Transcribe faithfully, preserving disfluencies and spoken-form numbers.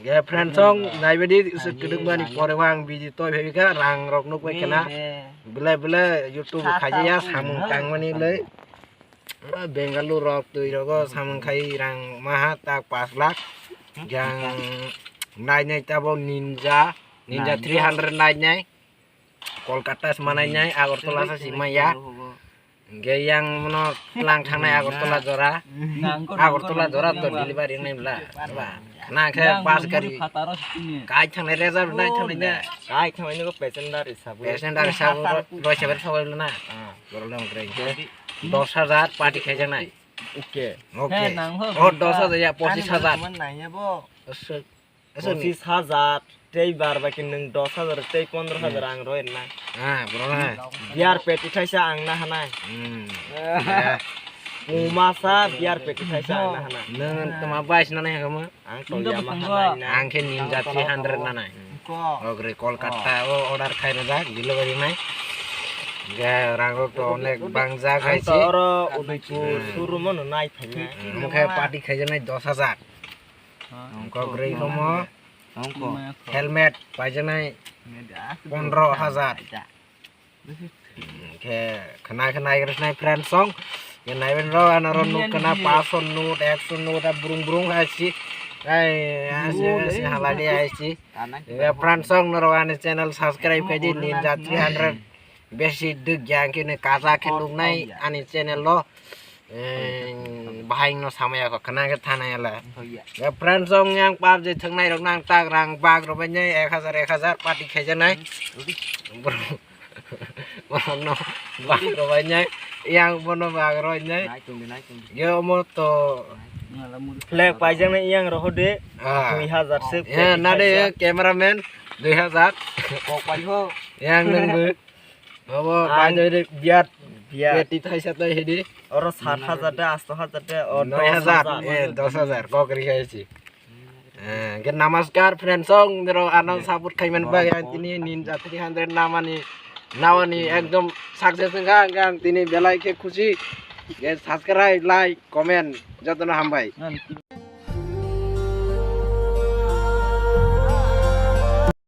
Eh, friend song, naibadi se keduk mani pore wang biji toi bhabi kha, rang rok nuk bai khana. Bele bele YouTube khaji ya, samung tang mani le. Bengaluru rok twi rogo samung khai rang maha tak pas lakh. Jang nai nai tabo Ninja, Ninja three hundred nai nai. Kolkata se manai nai, Agartala se si maya. Hingke yang mono tlang thangnai Agartala jora. Agartala jora to delivery nai bla. Ba, na khe bus gari. Kai thangnai reserve nai thangnai na. Kai thangnai ni ko passenger hisabe. Passenger hisabe roi seber sabai bla na. Borok long train khe dos hajar party khaijaknai. Okay. Okay. Oh, dos hajar ya, pochis hajar. Aswk. Aswk ni. Pochis hajar, tei bar bai khe nwng dos hajar, tei pondro hajar ang roi na. Ah, bro na. Beer peti thaisa ang na hanai. Hmm. Puma sa beer peti thaisa ang na hanai. Nwng tama bai sina nai hagama. Ang to Yamaha nai na. Ang khe Ninja three hundred na nai. Ogre Kolkata o order khai rajak delivery nai. Ga rango to onek bangjak hai si. Oro Udaipur showroom no nai phai nai. Mukhe party khaijaknai dos hajar. Kok rwi khomo. Helmet paijaknai pondro hajar. Khe khna khna igris nai friend song. Ye nai ben ro ano ro nuk khna paso note, ekso note, a brung brung hai si. Ai, asi, asi halali hai si. Ye friend song noro ani channel subscribe khai di Ninja three hundred. Besi duk yang kini kaza khe nuk nai ani channel lo. Bahai no samaya ko khna khe thana yala. Ya friend song yang pap je thangnai rok nang tak rang bag rok bai nai ek hajar ek hajar party khaijanai. Borok no bag rok bai nai yang bono bag rok nai. Yo mo to flag paijaknai yang rok hode dui hajar se. Ya nade cameraman dui hajar. Kok pai ho. Yang nang bu. Abo ang bai doi de biat. Biat. Beti thaisa tei hidi. Oro sat hajar de, asto hajar de, o noi hajar, dos hajar. Eh, dos hajar. Kok ri khai si. Eh, ke namaskar friend song, dero ano support khai man bag yang tini Ninja three hundred namani, nawani ekdom success wngkha, ang tini belai khe khusi. Ke subscribe, like, comment, jotono hambai.